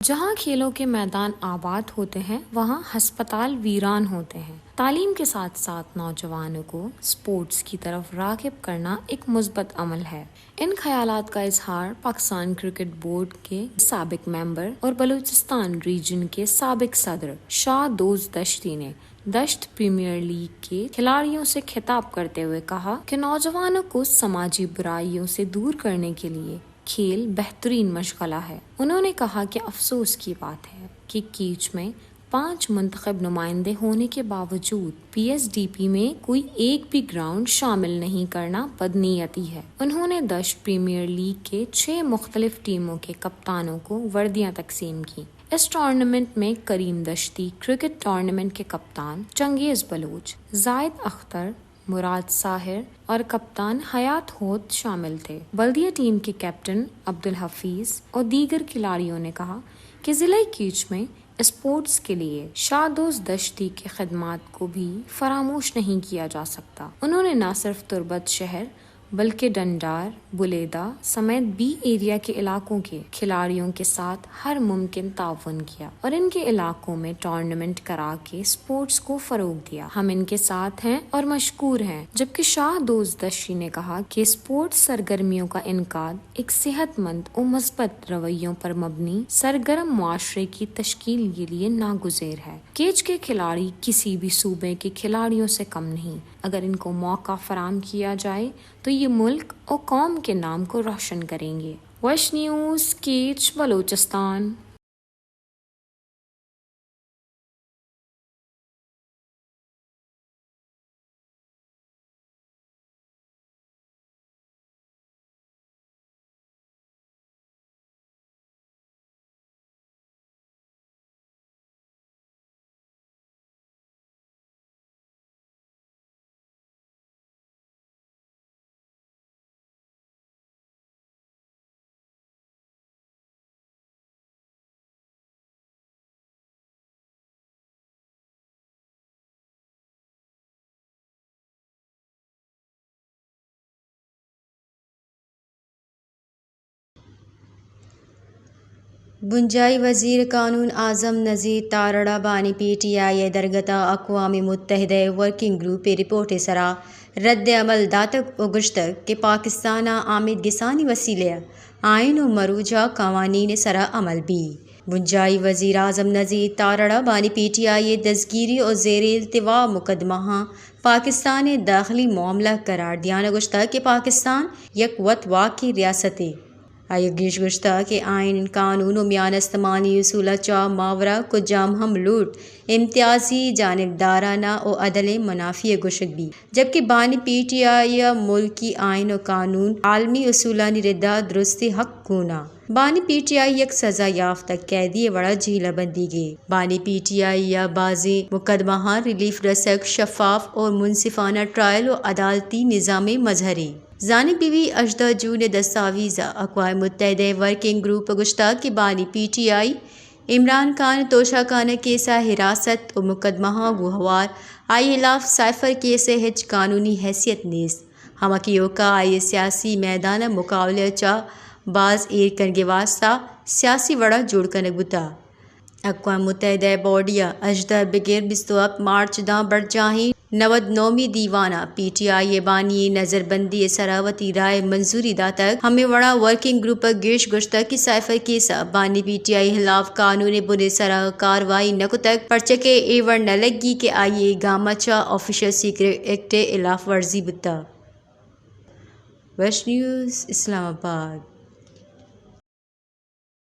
جہاں کھیلوں کے میدان آباد ہوتے ہیں، وہاں ہسپتال ویران ہوتے ہیں۔ تعلیم کے ساتھ ساتھ نوجوانوں کو اسپورٹس کی طرف راغب کرنا ایک مثبت عمل ہے۔ ان خیالات کا اظہار پاکستان کرکٹ بورڈ کے سابق ممبر اور بلوچستان ریجن کے سابق صدر شاہ دوست دشتی نے دشت پریمیئر لیگ کے کھلاڑیوں سے خطاب کرتے ہوئے کہا کہ نوجوانوں کو سماجی برائیوں سے دور کرنے کے لیے کھیل بہترین مشغلہ ہے۔ انہوں نے کہا کہ افسوس کی بات ہے کہ کیچ میں پانچ منتخب نمائندے ہونے کے باوجود پی ایس ڈی پی میں کوئی ایک بھی گراؤنڈ شامل نہیں کرنا بدنیتی ہے۔ انہوں نے دشت پریمیئر لیگ کے چھ مختلف ٹیموں کے کپتانوں کو وردیاں تقسیم کی۔ اس ٹورنامنٹ میں کریم دشتی، کرکٹ ٹورنامنٹ کے کپتان چنگیز بلوچ، زاہد اختر، مراد ساحر اور کپتان حیات ہوت شامل تھے۔ بلدیہ ٹیم کے کیپٹن عبدالحفیظ اور دیگر کھلاڑیوں نے کہا کہ ضلع کیچ میں اسپورٹس کے لیے شاہ دوست دشتی کے خدمات کو بھی فراموش نہیں کیا جا سکتا۔ انہوں نے نہ صرف تربت شہر بلکہ ڈنڈار، بلیدہ سمیت بی ایریا کے علاقوں کے کھلاڑیوں کے ساتھ ہر ممکن تعاون کیا اور ان کے علاقوں میں ٹورنامنٹ کرا کے اسپورٹس کو فروغ دیا۔ ہم ان کے ساتھ ہیں اور مشکور ہیں۔ جبکہ شاہ دوست دشتی نے کہا کہ اسپورٹس سرگرمیوں کا انعقاد ایک صحت مند و مثبت رویوں پر مبنی سرگرم معاشرے کی تشکیل کے لیے ناگزیر ہے۔ کیچ کے کھلاڑی کسی بھی صوبے کے کھلاڑیوں سے کم نہیں۔ اگر ان کو موقع فراہم کیا جائے تو یہ ملک اور قوم کے نام کو روشن کریں گے۔ وش نیوز، کیچ، بلوچستان۔ بنجاہی وزیر قانون اعظم نذیر تارڑ ء بانی پی ٹی آئی ء درگت ء اقوام متحدہ ء ورکنگ گروپ ء رپورٹ ء سرا رد عمل داتگ و گوشتگ کہ پاکستان ء آمیدگسانی وسیلہ ء آئین و مروجہ قوانین ء سرا عمل بی۔ بنجاہی وزیر اعظم نذیر تارڑ ء بانی پی ٹی آئی ء دزگیری و زیر التوا مقدمہاں پاکستان ء داخلی معاملہ قرار دیان ء گوشتگ کہ پاکستان یک وت واکیں ریاستے۔ آئی ء گیش گوشتگ کہ آئین، قانون و میان استمانی اصول ء چہ ماورا کجام ہم لوٹ امتیازی، جانبدارانہ و عدلیں منافی ء گوشگ بیت، جبکہ بانی پی ٹی آئی ء ملکی آئین و قانون، عالمی اصولانی ردا درستیں حق گون ء۔ بانی پی ٹی آئی یک سزا یافتہ قیدی ء وڑا جیل ء بندیگے۔ بانی پی ٹی آئی ء بازیں مقدمہاں ریلیف رسگ، شفاف و منصفانہ ٹرائل و عدالتی نظام ء مظہرے۔ زانگ بہ بیت، ہژدہ جون ء دستاویز ء اقوام متحدہ ء ورکنگ گروپ ء گوشتگ کہ بانی پی ٹی آئی عمران خان توشہ خانہ کیس ء حراست و مقدمہاں گوں ہوار آئی ہلاف سائفر کیس ء ہچ قانونی حیثیت نیست، ہمک ایوک ء آئی ء سیاسی میدان ء مقابلہ ء چہ باز ایر کنگ ء واستہ سیاسی وڑ ء جوڑ کنگ بوتگ۔ اقوام متحدہ ء باڈی ء ہژدہ بگر بیست و ہپت مارچ داں برجاہیں نود نومی دیوان ء پی ٹی آئی ء بانی ء نظربندی ء سرا وتی رائے منظوری داتگ۔ ہمے وڑا ورکنگ گروپ ء گیش گوشتگ کہ سائفر کیس ء بانی پی ٹی آئی ہلاف قانون ء بن ء سرا کاروائی نہ کتگ، پرچہ کہ اے وڑ نہ لگی کہ آئی ء گام ء چہ آفیشل سیکرٹ ایکٹ ء ہلاف ورزی بوتگ۔ ویسٹ نیوز، اسلام آباد۔